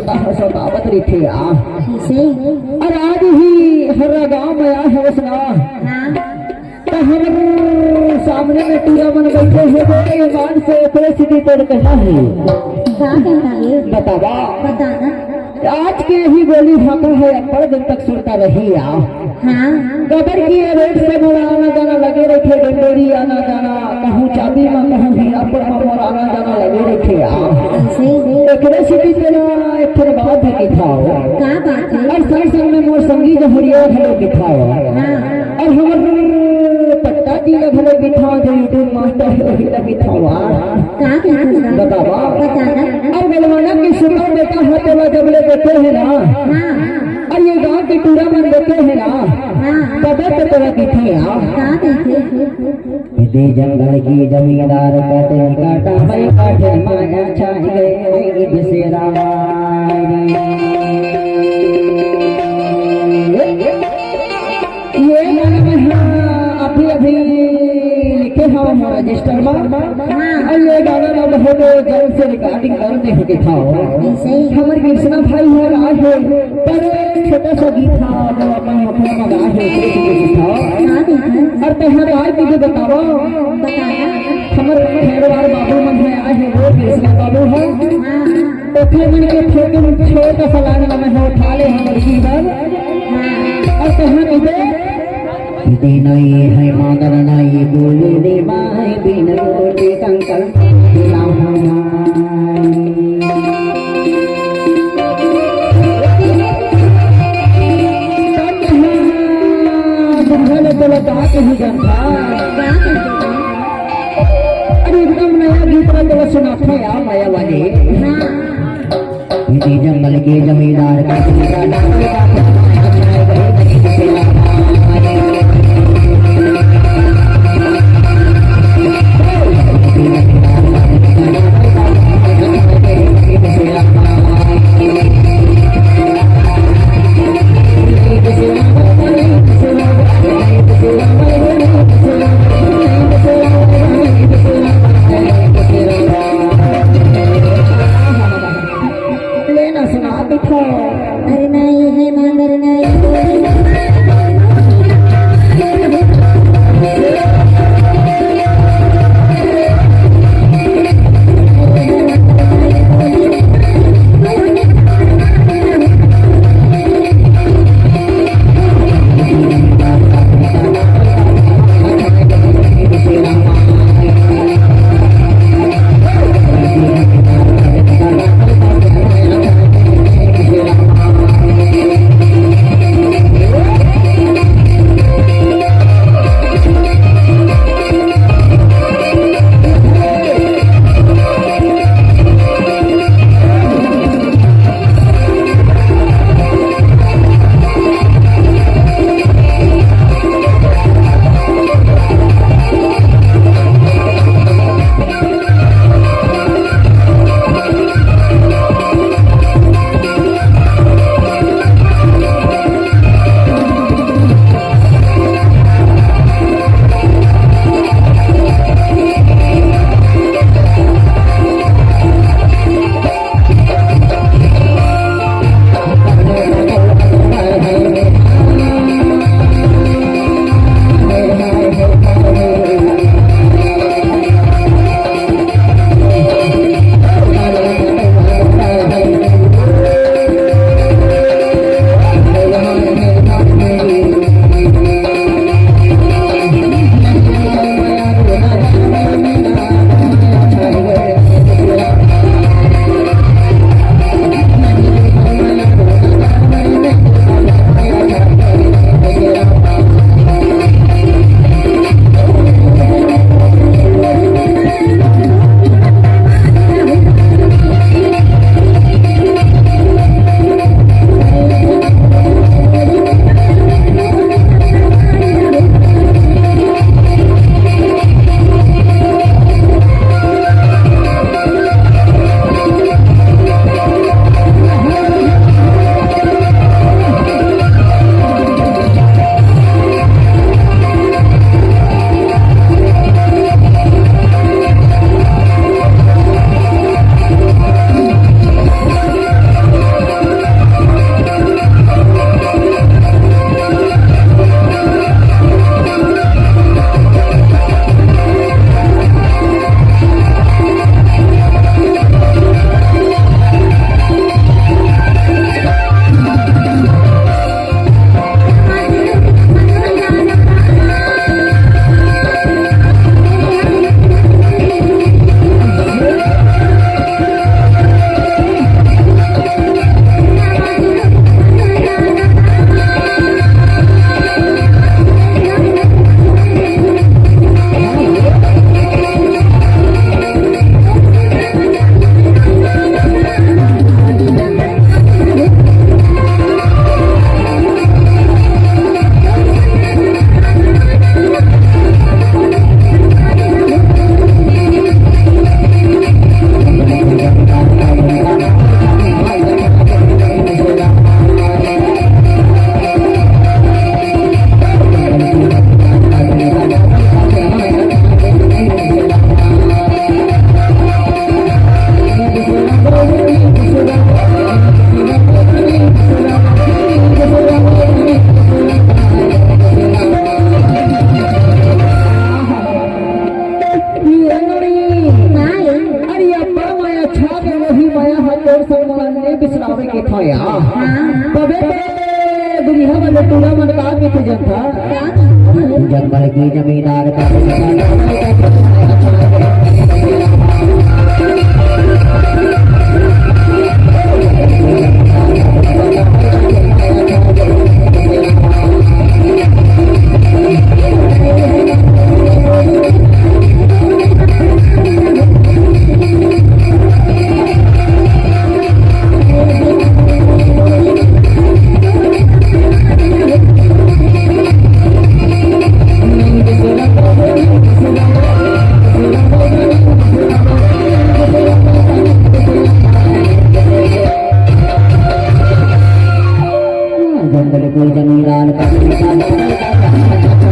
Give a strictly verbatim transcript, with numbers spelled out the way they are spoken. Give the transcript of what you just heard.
सतावत रहिथे आ। कइसे? अउ आज ही हर्रा गांव में आए हवस ना। हाँ। त हमर सामने में टूरा मन बइठे हे, तो ईमान से ओकरे सेती तोर कहना हे। का कहना हे? बतावा। बताना। आज के ही बोली भाखा हे, अब्बड़ दिन तक सुरता रही आ। हाँ। काबर कि ये रोड से मोर आना जाना लगे रहिथे, डंडोरी आना जाना, कहूँ चांदी मा, कहूँ हीरापुर मा मोर आना जाना लगे रहिथे आ। कइसे? एकरे सेती तेला एक ठन बात भी किथाव। का बात हे? अउ संग संग में मोर संगी जहुरिया घलो किथाव। हाँ। अउ हमर पट्टा जी ला घलो किथाव, जो YouTube master हे, ओही ला किथाव। का किथाव? बतावा। बताना। अउ बलवाना के सुपर बेटा हा तेला जब ले देखे हे ना। हाँ। अउ ये गांव के टूरा मन देखे हे ना। हाँ। तबे तो तेला किथे आ। का किथे? दे जंगल के जमींदार कटे काटा भाई काटे माया छाई गए बिसेरा। ये गाना मैं हा अभी अभी लिखे हवं रजिस्टर मा। हाँ। अउ ये गाना ला बहुत जल्द से रिकॉर्डिंग कर दे के था। सही। हमर कृष्णा भाई हे, राज हे, पर छोटा सा गीत हा, जो अपन अपना मा गाए हे, कृष्ण के गीत हा। हाँ, बिल्कुल। अउ तैं हा गाय तुझे बतावा। बतावा। हमर खेड़वार बाबू मन हे, आए हे, वो कृष्णा बाबू हे। हाँ। ओखर मन के फोटो में छोटा सा लाइन में हो, उठा ले हमर जीवन। हाँ। अउ तैं हा तुझे दे नहीं है मादर नहीं बोले दे माय बिन रोटी कंकन बिना हमारी। बुढ़ा ने बोला कहा कहीं जाता। अरे एकदम नया गीत में तो सुनाते यार माया वाली। हाँ। दे जंगल के जमींदार का लेना सुना दिखो। अरे नहीं है। टूरा मन का कथे जनता? जंगल के जमींदार का जंगल के जमींदार का